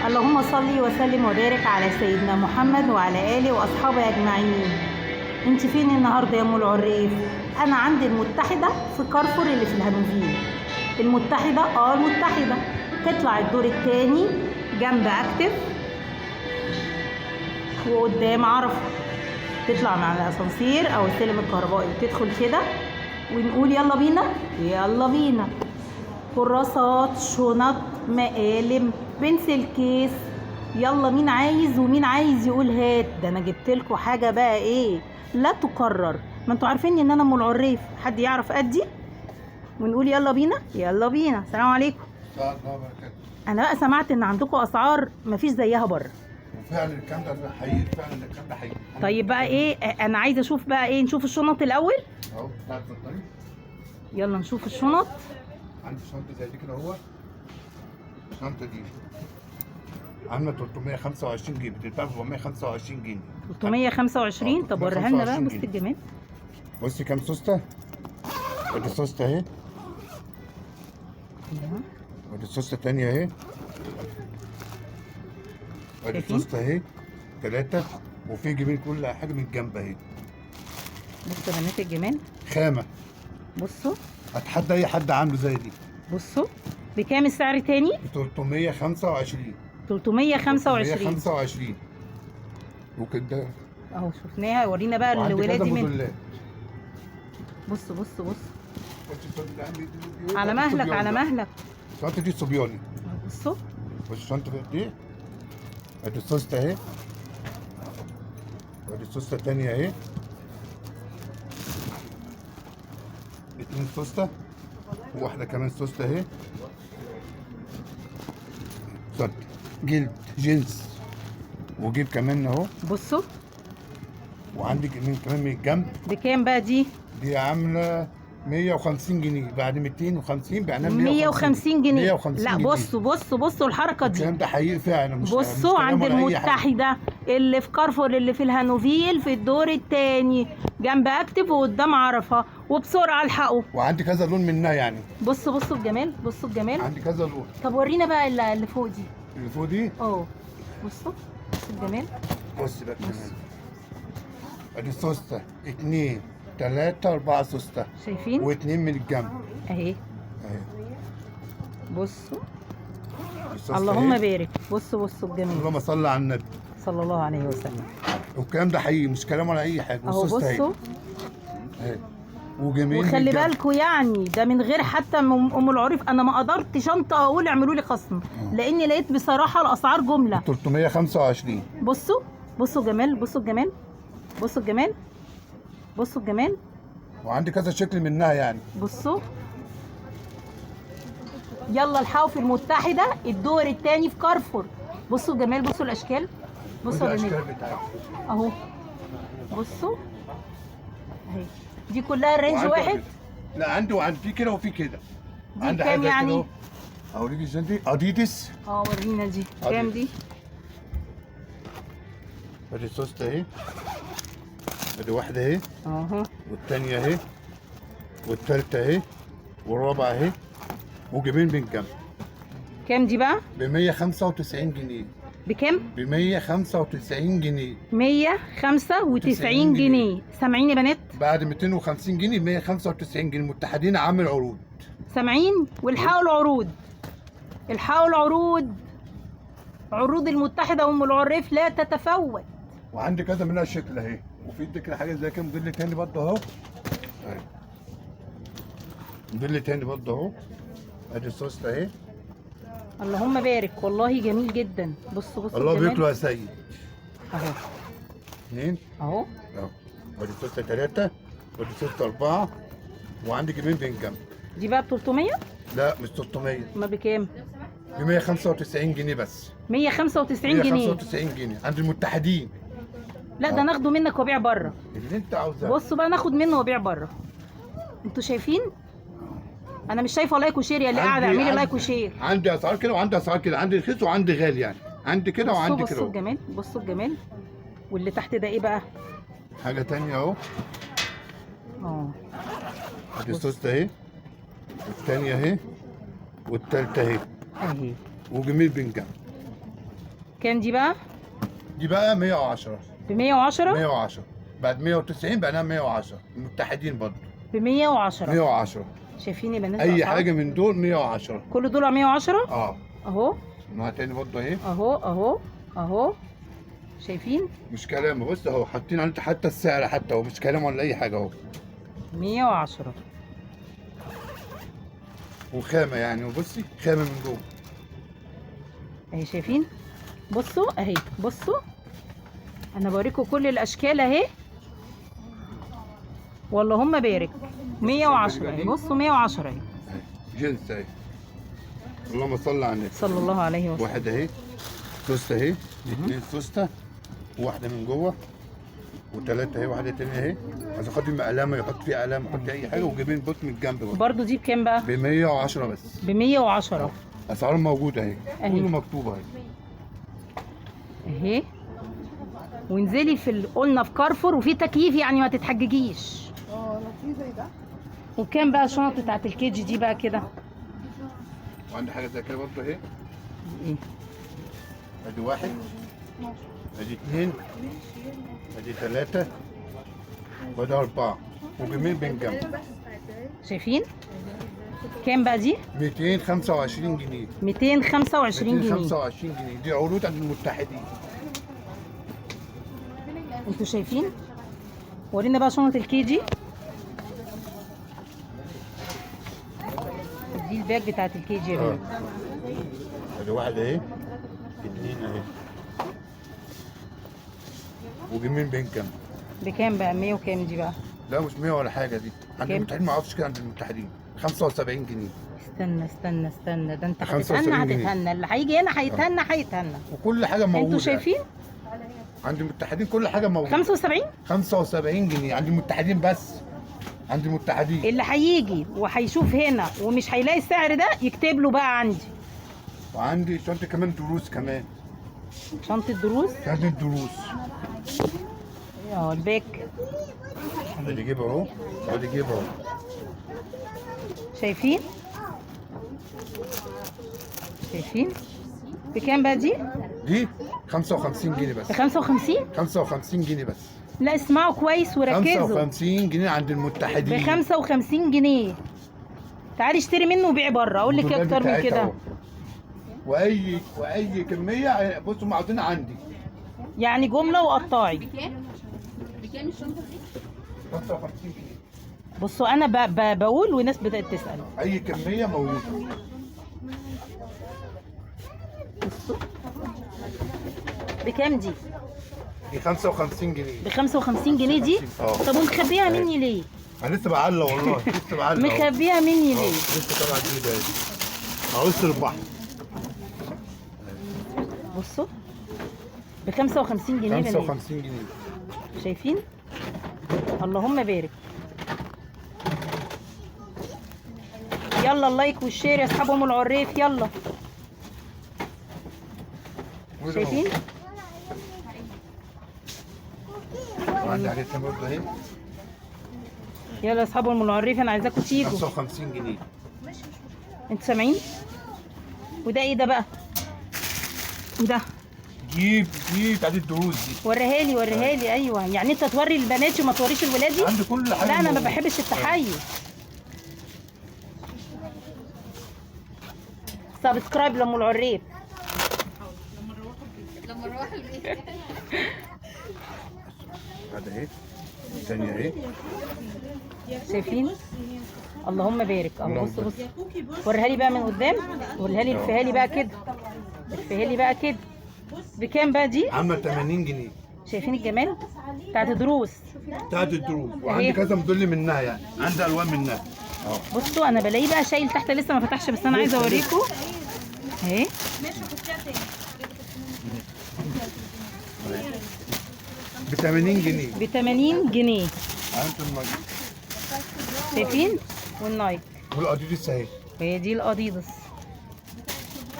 اللهم صل وسلم وبارك على سيدنا محمد وعلى آله وأصحابه أجمعين. انت فين النهارده يا ام العريف؟ انا عند المتحدة في كارفور اللي في الهانوفيل. المتحدة، المتحدة تطلع الدور الثاني جنب اكتف وقدام عرفه، تطلع مع الاسانسير او السلم الكهربائي وتدخل كده ونقول يلا بينا يلا بينا. كراسات، شنط، مقالم، pencil case، يلا مين عايز ومين عايز يقول هات. ده انا جبت لكم حاجة بقى ايه لا تكرر، ما انتوا عارفين ان انا ام العريف، حد يعرف ادي؟ ونقول يلا بينا يلا بينا. السلام عليكم. السلام وبركاته. انا بقى سمعت ان عندكم اسعار مفيش زيها بره. وفعلا الكلام ده حقيقي، فعلا الكلام ده حقيقي. طيب بقى ايه، انا عايزه اشوف بقى ايه، نشوف الشنط الاول. اهو تعالى اتفضلي. يلا نشوف الشنط. عندي شنطه زي دي كده اهو. الشنطة دي عامله 325 جنيه، بتتباع ب 425 جنيه. 325. طب وريها لنا بقى، بص الجمال. بصي كام سوسته. ادي سوسته اهي، وادي السوسته الثانية اهي، وادي السوسته اهي، ثلاثة، وفي جميل كل حاجة من الجنب اهي. بصوا يا بنات الجمال، خامة. بصوا، اتحدى اي حد عنده زي دي. بصوا بكام السعر تاني؟ ب 325. 325. 325 وكده اهو شفناها. ورينا بقى الولادي من. بصوا بصوا بصوا على مهلك على مهلك. الشنطة دي صبياني. بصوا بص الشنطة دي، ادي السوسته اهي، وادي السوسته الثانية اهي، اتنين سوسته وواحدة كمان سوسته اهي. شنطه جلد جنس، وجيب كمان اهو. بصوا وعندك كمان من الجنب. بكام بقى دي؟ دي عامله 150 جنيه بعد 250، بعناها 150 جنيه. 150 لا بصوا بصوا بصوا الحركة دي، الكلام ده حقيقي فعلا. مش بصوا عند المتحدة اللي في كارفور اللي في الهانوفيل في الدور الثاني جنب اكتف وقدام عرفه، وبسرعة الحقوا. وعندي كذا لون منها يعني. بصوا بصوا الجمال، بصوا الجمال، عندي كذا لون. طب ورينا بقى اللي فوق دي. اللي فوق دي بصوا بصوا الجمال. بصي بقى الجمال، ادي السوسته 2 3 4 سوسته، شايفين؟ واثنين من الجنب اهي اهي. بصوا اللهم بارك. بصوا بصوا الجمال، اللهم صل على النبي صلى الله عليه وسلم. والكلام ده حقيقي، مش كلام ولا اي حاجة. اهو بصوا اهي وجميل. وخلي بالكوا يعني ده من غير حتى ام العريف، انا ما قدرت شنطه اقول اعملوا لي خصم، لاني لقيت بصراحة الاسعار جملة. 325. بصوا بصوا جمال، بصوا الجمال، بصوا الجمال، بصوا الجمال. وعندي كذا شكل منها يعني. بصوا يلا الحقوا في المتحدة الدور الثاني في كارفور. بصوا الجمال، بصوا الاشكال، بصوا الاشكال اهو. بصوا اهي دي كلها ال range واحد. لا عندي وعندي في كده وفي كده. عندي كام يعني؟ اوريك الجن دي اديدس. ورينا دي كام دي؟ ادي السوسته اهي، ادي واحدة اهي، والثانية اهي، والثالثة اهي، والرابعة اهي، وجيبين من جنب. كام دي بقى؟ ب 195 جنيه. بكام؟ ب 195 جنيه. 195 جنيه. سامعين يا بنات؟ بعد 250 جنيه 195 جنيه. المتحدين عامل عروض. سامعين؟ والحقوا العروض، الحقوا العروض، عروض المتحدة وام العريف لا تتفوت. وعندي كذا منها شكل اهي، وفي كده حاجة زي كده موديل تاني برضه اهو. موديل تاني برضه اهو. ادي السوسته اهي. اللهم بارك، والله جميل جدا. بصوا بصوا الله بياكلوا يا سيد اهو. 2 اهو اهو. وادي السوسته 3، وادي السوسته 4، وعندي جيبين بين جنب. دي بقى ب 300؟ لا مش 300. ما بكام؟ ب 195 جنيه بس. 195 جنيه. 195 جنيه عند المتحدين. لا ده ناخده منك وابيع بره. اللي انت عاوزاه. بصوا بقى ناخد منه وابيع بره. انتوا شايفين؟ انا مش شايفه like و share يا اللي قاعدة اعملي like و share. عندي اسعار كده وعندي اسعار كده، عندي رخيص وعندي غالي يعني، عندي كده وعندي كده. بصوا الجمال، بصوا الجمال. واللي تحت ده ايه بقى؟ حاجة ثانية اهو. ادي السوسته اهي، والثانية اهي، والثالثة اهي، وجميل بن جنب. كام دي بقى؟ دي بقى 110. ب 110؟ 110 بعد 190 بقى 110. المتحدين برضه ب 110. 110. شايفين يا بنات؟ اي حاجة من دول 110. كل دول 110؟ اه اهو. نوع تاني برضه اهي. اهو اهو اهو. شايفين؟ مش كلام، بص اهو حاطين عليه حتى السعر، حتى اهو مش كلام ولا اي حاجة اهو. 110 وخامه يعني، وبصي خامة من جوه اهي. شايفين؟ بصوا اهي، بصوا انا بوريكم كل الاشكال اهي. واللهم بارك. 110 اهي، بصوا 110 اهي. جنس اهي. اللهم صل على النبي صلى الله عليه وسلم. واحد اهي، سوسته اهي، اثنين سوسته، وواحدة من جوه، وثلاثة اهي، واحدة تانية اهي. عايز اخد مقلمه، يحط فيها قلم، يحط اي حاجة، وجيبين بوت من الجنب برضه. دي بكام بقى؟ ب 110 بس. ب 110. اسعارهم موجودة اهي، كله مكتوب اهي اهي. وانزلي في قلنا في كارفور وفي تكييف يعني ما تتحججيش. اه لطيف زي ده. وبكام بقى الشنط بتاعت ال KG دي بقى كده؟ وعندي حاجة زي كده برضه اهي. ايه؟ ادي واحد، ادي اثنين، ادي ثلاثة، وادي أربعة، وجميل بين جنب. شايفين؟ كام بقى دي؟ 225 جنيه. 225 جنيه. 225 جنيه، دي عروض عند المتحدين. انتوا شايفين؟ ورينا بقى شنط ال KG. دي ال bag بتاعت ال KG يا بنات. ادي واحدة اهي، اتنين اهي، وجميل بين كام؟ بكام بقى؟ 100 وكام دي بقى؟ لا مش 100 ولا حاجة، دي عند المتحدين ما اعرفش كده. عند المتحدين 75 جنيه. استنى استنى استنى، ده انت هتتهنى هتتهنى، اللي هيجي هنا هيتهنى هيتهنى. وكل حاجة موجودة. انتوا شايفين؟ عند المتحدين كل حاجة موجودة. 75؟ 75 جنيه عند المتحدين بس. عند المتحدين. اللي هيجي وهيشوف هنا ومش هيلاقي السعر ده يكتب له بقى عندي. وعندي شنطه كمان دروس كمان. شنطه دروس؟ شنطه دروس. اه ال bag. ادي جيب اهو، ادي جيب اهو. شايفين؟ شايفين؟ بكام بقى دي؟ دي 55 جنيه بس. ب 55؟ 55 جنيه بس. لا اسمعوا كويس وركزوا. 55 جنيه عند المتحدين. ب 55 جنيه. تعالي اشتري منه وبيعي بره، اقول لك ايه اكتر من كده. واي كمية، بصوا معروضين عندي. يعني جملة وقطاعي. بكام؟ بكام الشنطة دي؟ 55 جنيه. بصوا انا بقول وناس بدات تسال. اي كمية موجودة. بصوا بكام دي؟ دي 55 جنيه. ب 55 جنيه دي؟ طب ومخبيها مني ليه؟ انا لسه بعلق والله، لسه بعلق. مخبيها مني ليه؟ لسه طالعه جديدة اهي. عروسه البحر. بصوا ب 55 جنيه. 55 جنيه. شايفين؟ اللهم بارك. يلا ال like وال share يا اصحاب ام العريف، يلا. شايفين؟ وعندي حاجات تانية برضه اهي. يلا يا اصحاب ام العريف انا عايزاكم تيجوا. 55 جنيه. انتوا سامعين؟ وده ايه ده بقى؟ وده؟ دي بتاعت الدروس دي. وريها لي وريها لي. ايوه يعني انت توري البنات وما توريش الولادي؟ عندي كل حاجة. لا انا ما بحبش التحيز. subscribe لام العريف. لما نروح البيت. هذا اهي، الثانية اهي. شايفين؟ اللهم بارك. اهو بص بص، وريها لي بقى من قدام، وريها لي، لفيها لي بقى كده، لفيها لي بقى كده. بكام بقى دي؟ عامله 80 جنيه. شايفين الجمال؟ بتاعت دروس. بتاعت الدروس، وعندي كذا موديل منها يعني، عندي الوان منها. بصوا انا بلاقيه بقى شايل تحت لسه ما فتحش، بس انا عايزه اوريكم اهي. ب 80 جنيه. ب 80 جنيه. شايفين؟ والنايك والاديداس اهي. هي دي الاديداس.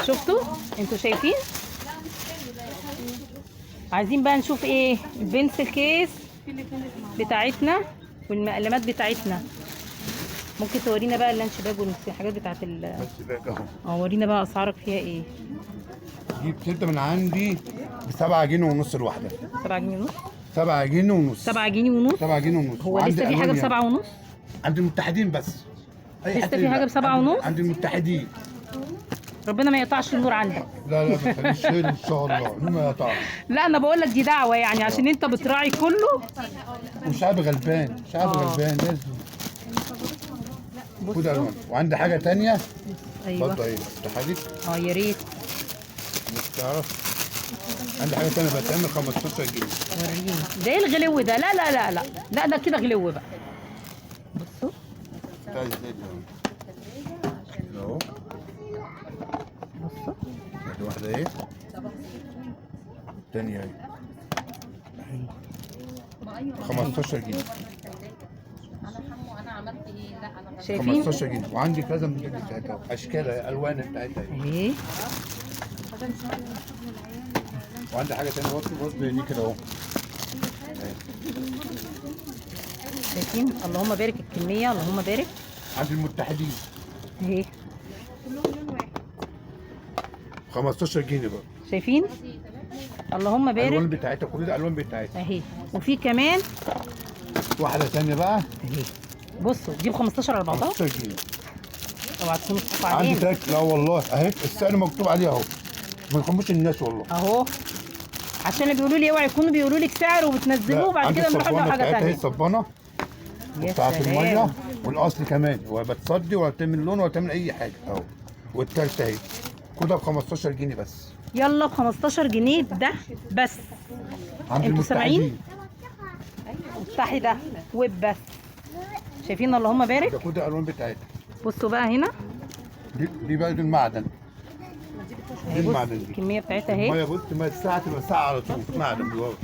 شفتوا؟ انتوا شايفين؟ عايزين بقى نشوف ايه ال pencil case بتاعتنا والمقلمات بتاعتنا. ممكن تورينا بقى ال lunch bag والحاجات بتاعت ال lunch bag اهو. ورينا بقى اسعارك فيها ايه. دي بتبدا من عندي ب 7 جنيه ونص الواحدة. 7 جنيه ونص. 7 جنيه ونص. 7 جنيه ونص. 7 جنيه ونص. هو لسه في حاجة ب 7 ونص؟ عند المتحدين بس. لسه في حاجة ب 7 ونص؟ عند المتحدين. ربنا ما يقطعش النور عندك. لا لا ما تخليش خير ان شاء الله، ما يقطعش. لا انا بقول لك دي دعوه يعني عشان انت بتراعي كله. وشعب غلبان، شعب غلبان لازم. خد الوان. وعندي حاجة ثانية. ايوه اتفضل. ايه افتحها لك. يا ريت. مش تعرف. عندي حاجة ثانية بتعمل 15 جنيه. وريني ده ايه الغلو ده؟ لا لا لا لا لا ده كده غلو بقى. بصوا بتاع الزيت ده اهو. بصوا ادي واحدة اهي، الثانية اهي 15 جنيه. شايفين؟ 15 جنيه. وعندي كذا موديل بتاعتها، اشكالها الوان بتاعتها اهي. وعندي حاجة ثانية برضه دي كده اهو. شايفين؟ اللهم بارك الكمية، اللهم بارك. عند المتحدين اهي 15 جنيه بقى. شايفين؟ اللهم بارك. الالوان بتاعتها كل ده الالوان بتاعتها اهي. وفي كمان واحدة ثانية بقى اهي. بصوا دي ب 15 على بعضها. 15 جنيه. اوعى تكونوا بتضحكوا علينا. عندي تاك. لا والله اهي السعر مكتوب عليه اهو، ما تخموش الناس والله اهو، عشان اللي بيقولوا لي اوعى يكونوا بيقولوا لك سعر وبتنزلوه وبعد كده نروح نلاقي حاجة ثانية. اهي الصبانه بتاعت المية والاصل كمان، ولا بتصدي ولا بتعمل لون ولا بتعمل اي حاجة اهو. والثالثة اهي كده ب 15 جنيه بس. يلا ب 15 جنيه ده بس. انتوا سامعين؟ افتحي ده وبس. شايفين؟ اللهم بارك. ده كل الالوان بتاعتها. بصوا بقى هنا دي بقى دي المعدن. دي المعدن دي الكمية بتاعتها اهي. المية بص، المية الساعة تبقى ساعة على طول، معدن جوه.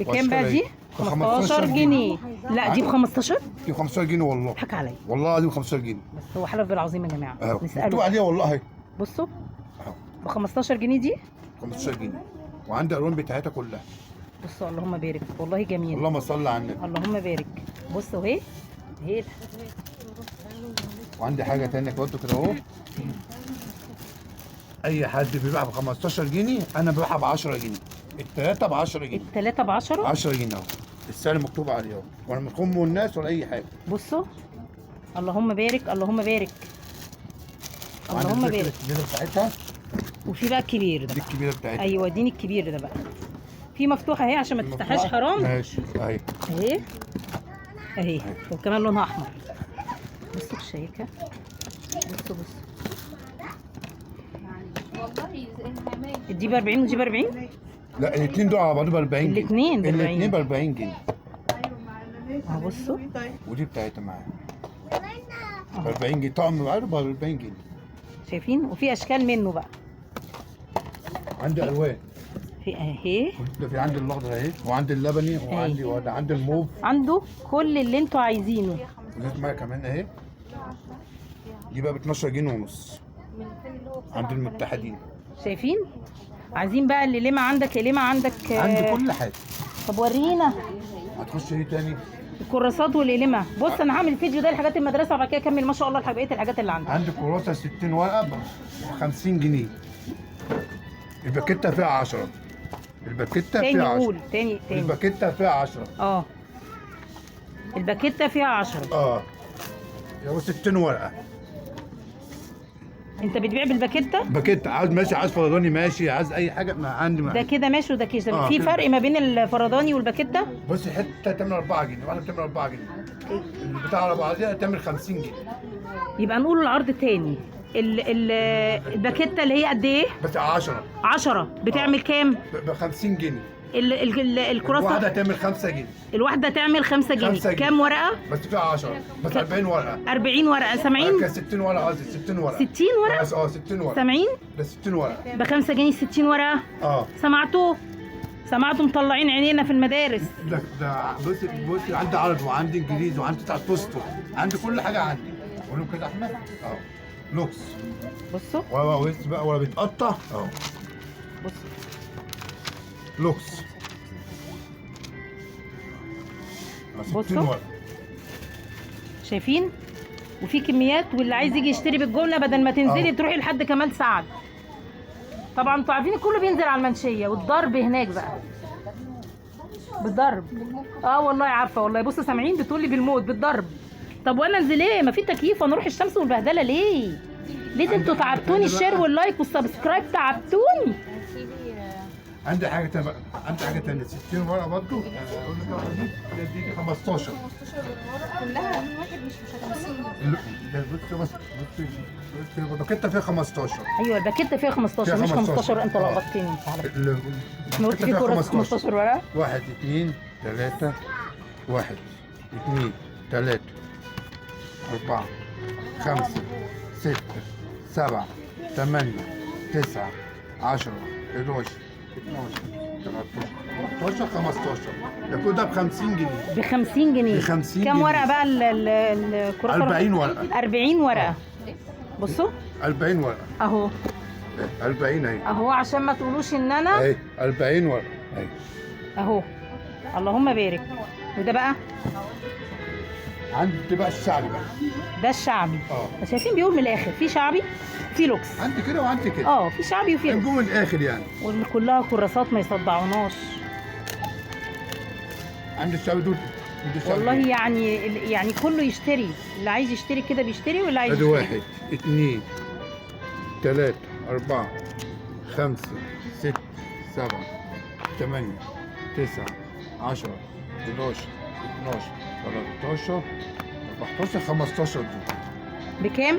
بكام بقى دي؟ 15 جنيه. لا دي ب 15؟ دي 15 جنيه والله. اضحك عليا والله العظيم 15 جنيه. بس هو حلف بالعظيم يا جماعة. نساله مكتوب عليها والله اهي. بصوا ب 15 جنيه دي؟ 15 جنيه. وعندي الالوان بتاعتها كلها. بصوا اللهم بارك والله جميل. اللهم صل على النبي. اللهم بارك. بصوا اهي اهي. وعندي حاجة ثانية برضه كده اهو. اي حد بيبيعها ب 15 جنيه انا ببيعها ب 10 جنيه. الثلاثة ب 10 جنيه. الثلاثة ب 10؟ 10 جنيه اهو. السعر مكتوب عليه اهو، وانا مش خم الناس ولا اي حاجة. بصوا اللهم بارك اللهم بارك اللهم بارك. الكبيرة بتاعتها. وفي بقى الكبير ده. دي الكبيرة بتاعتها. ايوه دي الكبير ده بقى. في مفتوحة اهي عشان ما تفتحهاش حرام. ماشي اهي اهي اهي. وكمان لونها احمر. بصوا الشياكه. بصوا بصوا والله. دي ب 40 ودي ب 40؟ لا الاثنين دول على بعضهم ب 40 جنيه. الاثنين ب 40. الاثنين ب 40 جنيه. اهو بصوا. ودي بتاعتها معايا ب 40 جنيه، طقم معايا ب 40 جنيه. شايفين؟ وفي اشكال منه بقى. عندي الوان. في اهي. ده في عندي الاخضر اهي، وعندي اللبني، وعندي عندي الموف. عنده كل اللي انتوا عايزينه. ودي معايا كمان اهي. دي بقى ب 12 جنيه ونص. عند المتحدين. شايفين؟ عايزين بقى اللي لما عندك، اللي ما عندك. عندي كل حاجة. طب ورينا. هتخش ايه تاني؟ الكراسات والقلمه. بص انا هعمل الفيديو ده لحاجات المدرسة وبعد كده اكمل ما شاء الله بقية الحاجات اللي عندك. عندي كراسة 60 ورقة ب 50 جنيه. الباكيته فيها 10. الباكيته فيها 10. تاني قول تاني تاني. الباكيته فيها 10. اه الباكيته فيها 10. اه يا 60 ورقة. انت بتبيع بالباكيته؟ باكيته. عايز ماشي، عايز فرداني ماشي، عايز اي حاجة ما عندي. ما ده كده ماشي وده كده. في فرق ما بين الفرداني والباكيته؟ بص حتة تعمل 4 جنيه، واحدة بتعمل 4 جنيه. البتاع على بعضيها تعمل 50 جنيه. يبقى نقول العرض تاني. الباكيته اللي هي قد ايه؟ بس 10. 10 بتعمل كام؟ ب 50 جنيه. الكراسة الواحدة تعمل 5 جنيه. الواحدة تعمل 5 جنيه. كام ورقة؟ بس فيها 10 بس 40 ورقة. 40 ورقة. سامعين؟ 60 ورقة قصدي 60 ورقة. 60 ورقة؟ بس 60 ورقة. سامعين؟ ده 60 ورقة ب 5 جنيه 60 ورقة. سمعتوه؟ سمعتوا مطلعين عينينا في المدارس. ده بص بص عندي عربي وعندي انجليزي وعندي بتاع توستو، عندي كل حاجة عندي. قول لهم كده يا احمد. لوكس. بصوا ولا بقى ولا بيتقطع. بصوا لوكس. بصوا شايفين؟ وفي كميات، واللي عايز يجي يشتري بالجملة بدل ما تنزلي تروحي لحد كمال سعد. طبعا انتوا عارفين كله بينزل على المنشيه والضرب هناك بقى بالضرب. والله عارفه والله. بصوا سامعين بتقول لي بالموت بالضرب. طب وانا انزل ايه؟ ما في تكييف وانا اروح الشمس والبهدله ليه؟ ليه انتوا تعبتوني؟ ال share وال like وال subscribe تعبتوني. عندي حاجة تانية بقى، عندي حاجة تانية 60 ورقة برضه. اقول لك دي 15 كلها من واحد مش 50. ده بص بص بص الباكيته فيها 15. ايوه الباكيته فيها 15 مش 15. انت لخبطتني انت على فكرة. انا قلت في كراسة 15 ورقة. 1 2 3 1 2 3 4 5 6 7 8 9 10 11 12 13 14 15. ده كل ده ب 50 جنيه. ب 50 جنيه. ب 50 كام ورقة بقى الكراسة؟ 40 ورقة. 40 ورقة. بصوا 40 ورقة اهو. 40 اهي اهو، عشان ما تقولوش ان انا اهي 40 ورقة اهي اهو. اللهم بارك. وده بقى عندي بقى الشعبي بقى. ده الشعبي. شايفين بيقول من الاخر في شعبي في لوكس. عندي كده وعندي كده. في شعبي وفي لوكس. نجوم من الاخر يعني. وكلها كراسات ما يصدعوناش. عندي الشعبي دول. والله يعني كله يشتري، اللي عايز يشتري كده بيشتري واللي عايز ادي يشتري. 1 2 3 4 5 6 7 8 9 10 11 12 13 14 15. دول بكام؟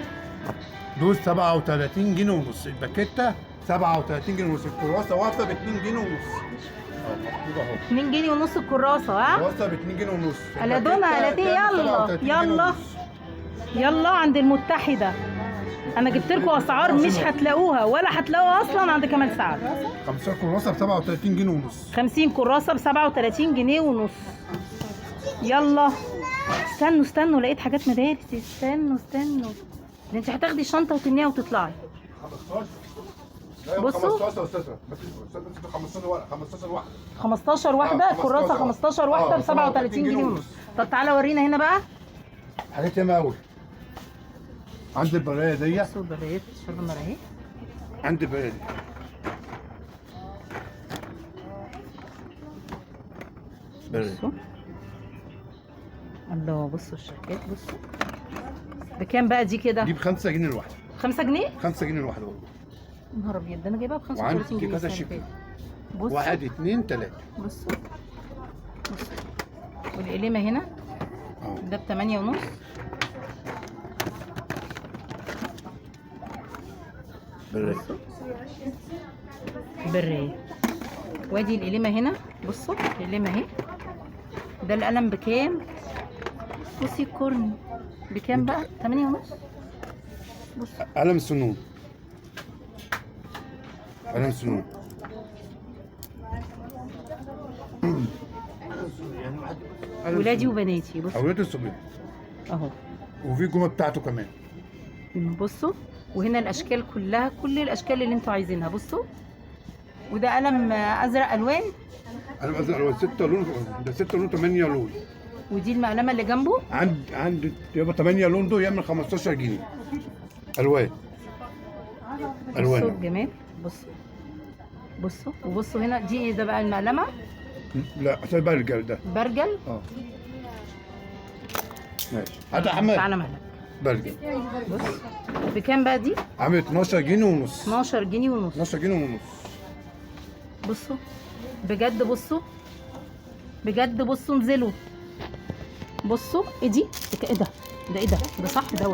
دول 37 جنيه ونص الباكيته. 37 جنيه ونص الكراسة، واقفة ب 2 جنيه ونص. مكتوب اهو 2 جنيه ونص الكراسة. ها؟ الكراسة ب 2 جنيه ونص. الادونا الادي. يلا يلا يلا عند المتحدة. انا جبت لكم اسعار مش هتلاقوها ولا هتلاقوها اصلا عند كمال سعد. 50 كراسة ب 37 جنيه ونص. 50 كراسة ب 37 جنيه ونص. يلا استنوا استنوا، لقيت حاجات مدارس. استنوا استنوا، ده انت هتاخدي الشنطة وتنيها وتطلعي. 15. بصوا 15 يا استاذه، 15 ورقة، 15 واحدة، 15 واحدة، الكراسة 15 واحدة ب 37 جنيه ونص. طب تعالى ورينا هنا بقى حاجات ياما قوي. عندي البرايه دي. بصوا البرايات شرب النار اهي. عندي البرايه دي. بصوا الله، بصوا الشركات. بصوا بكام بقى دي كده؟ دي ب 5 جنيه الواحدة. 5 جنيه؟ 5 جنيه الواحدة والله. يا نهار ابيض، ده انا جايبها ب 35 جنيه. وعندي كذا شكل. 1 2 3. بصوا بصوا، والقلمه هنا ده ب 8 ونص. برايه برايه. وادي القلمه هنا. بصوا القلمه اهي. ده القلم بكام؟ بصي الكورن بكام بقى؟ 8 ونص. بصوا قلم سنون. قلم سنون. ولادي وبناتي. بصوا اولاد الصبيان اهو، وفي الجملة بتاعته كمان. بصوا وهنا الاشكال كلها، كل الاشكال اللي انتوا عايزينها. بصوا وده قلم ازرق الوان. قلم ازرق الوان 6 لون، ده 6 لون 8 لون. ودي المقلمه اللي جنبه عند يبقى 8 لون، دول يعمل 15 جنيه الوان. الوان. بصوا الجمال. بصوا بصوا وبصوا هنا دي ايه ده بقى؟ المقلمه؟ لا ده برجل. ده برجل. ماشي. هات يا حماد. تعالى مهلك. برجل. بص بكام بقى دي؟ عامل 12 جنيه ونص. 12 جنيه ونص. 12 جنيه ونص. بصوا بجد، بصوا بجد، بصوا انزلوا. بصوا ايه دي؟ ايه ده؟ ده ايه ده؟ ده صح ده؟